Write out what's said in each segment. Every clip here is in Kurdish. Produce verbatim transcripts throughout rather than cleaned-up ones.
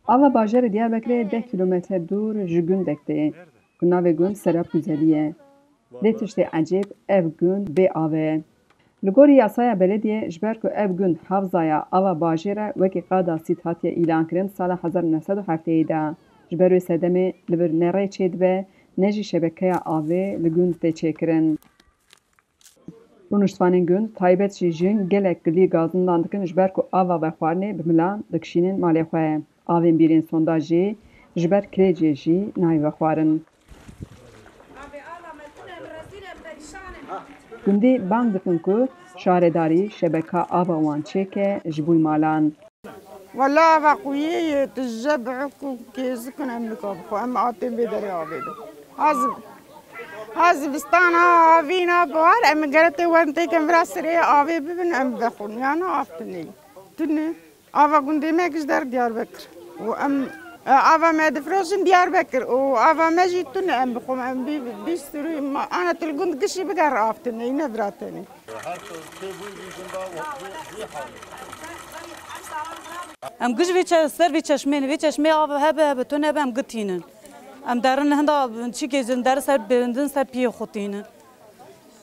Ava bajêrê Diyarbekirê deh kîlometre dûr ji gundek tê, ku navê gund Serap Güzelî ye. Lê tiştê ecêb, ev gund bê av e. Li gorî yasaya belediyê, ji ber ku ev gund havzaya ava bajêr e, wekî qada sît hatiye îlankirin sala hezar neh sed û heftêyê de. Ji ber wê sedemê li vir ne rê çêdibe, ne jî şebekeya avê li gund tê çêkirin. Rûniştvanên gund, taybet jî jin, gelek gilî gazindan dikin, ji ber ku ava vexwarinê bi milan dikişînin malê xwe. Avên bîrên sondajê ji ber kirêcê jî nayê vexwarin. Gundî bang dikin ku şaredarî şebeka ava wan çêke ji bo malan. Wela ava quyê ye, tije bi hukûkê zikin em nika bixwe, em hatên vê derê avê de. Hazim, ha zivistana, ha havîna, bahar, em gere tê werin têkin vira sirê avê bibin, em vexwin. Yana av tune ye. Tune. Ava gundê me ji der Diyarbekir. Û em, e, ava me difroşin Diyarbekir. Û ava me jî tune em bixwin, em bî, bî sirû, ma, ana til gund gişî biger av tune, ne vira tenê. Em giş vê çe-, ser vê çeşmê ne, vê çeşmê av hebe hebe tune be em gitînin. Em derin hinda çîkê zin der ser bindin ser piyê xutînin.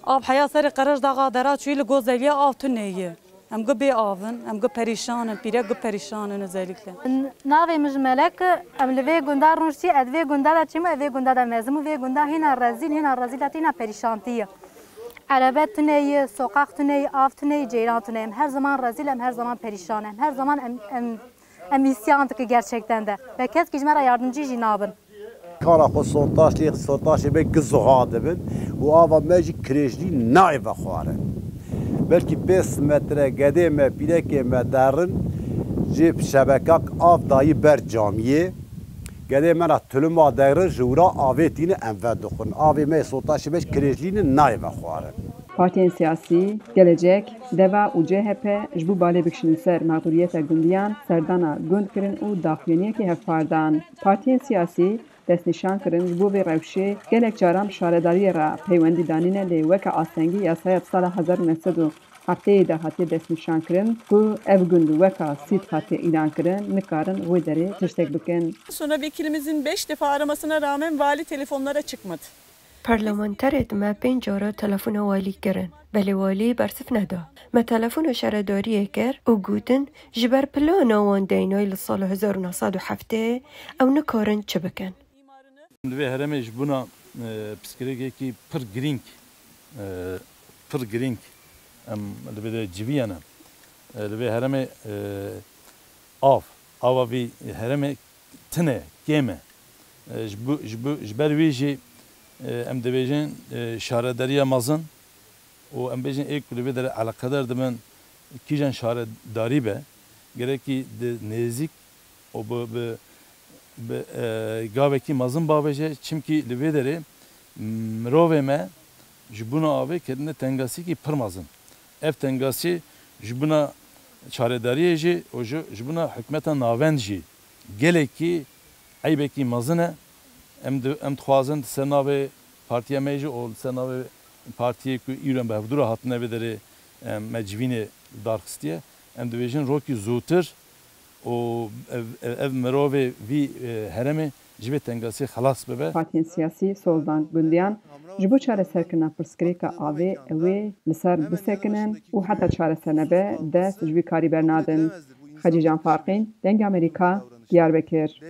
Av heya serê Qerejdaxa dera çûyî li Gozeliya av tune ye. Em gi bê av in, em gi perîşan in, pîrek gi perîşan in özellikle. N-, navê min ji Melek e, em li vê gunda rûniştî, ez vê gunda de çîm, ez vê gunda de mezim û vê gunda hîna rezîl, hîna rezîl e, hîna perîşantî ye. Erebe tune ye, soqaq tune ye, av tune ye, ceyran tune ye. Em her zaman rezîl, em her zaman perîşan, em her zaman em, em, em îsyan dike gerçekten de. Ve kes ki ji me re yardımcı jî nabin. Kara xwe sortaş lê sortaşê me gizuha dibin û ava me jî kirêjlî nayê vexwarin. Belkî pênc metre gedê me, pîrekê me derin, ji şebekak av dayî ber camiyê. Gedê me na tuluma derin, ji wira avê tînin em vedixwin. Avê me yê sortaşê me jî kirêjlî ne, nayê vexwarin. Partiyên siyasî, Gelecek, Deva û C H P ji bo balê bikişînin ser mexdûriyeta gundiyan, serdana gund kirin û daxuyaniyekê hevpar dan. Partiyên siyasî destnîşan kirin, ji bo vê rewşê gelek caran bi şaredariyê re peywendî danîne, lê weke astengî yasaya di sala hezar û neh sed û heftêyê de hatiye destnîşan kirin ku ev gund weka sît hatiye îlan kirin, nikarin wê derê tiştek bikin. Sonra vekilimizin beş defa aramasına rağmen vali telefonlara çıkmadı. Parlamenterêt me pênc cara telefona walî kirin, belê walî bersiv neda. Me telefona şaredariyê kir û gotin, ji ber plana wan deynay li sala hezar û neh sed û heftê ew nikarin çi bikin. Li vê herêmê ji bona, e, pirsgirêkekî pir girîng, e, pir girîng em li vê de civiyane. E, li vê herêmê, e, av, ava vî herêmê tune, kêm e. E, ji bo, ji bo, ji ber wî jî, e, em dibêjin, e, şaredariya mezin û em bêjin ê ku li vê derê eleqedar dibin kîjan şaredarî be, gerekî di nêzîk û bi, bi, bi, e, gavekî mezin bavêje, çimkî li vê derê mirovê me ji bona avê ketine tengasîkî pir mezin. Ev tengasî ji bona çaredariyê jî û ji, ji bona hikûmeta navend jî gelekî eybekî mezin e. Em di-, em dixwazin di ser navê partiya me jî û li ser navê partiyê ku îro em bi hevdû re hatine vê derê, em, me civînê darxistiye. Em dibêjin rokî zûtir û ev, ev, ev mirovê vî, e, herêmê ji vê tengasiyê xelas bibe. Partiyên siyasî, Soldan Gundiyan, ji bo çareserkirina pirsgirêka avê ew ê li ser bisekinin û heta çareser nebe dest ji vî karî bernadin. Xecîcan Farqîn, Dengê Amerîka, Diyarbekir.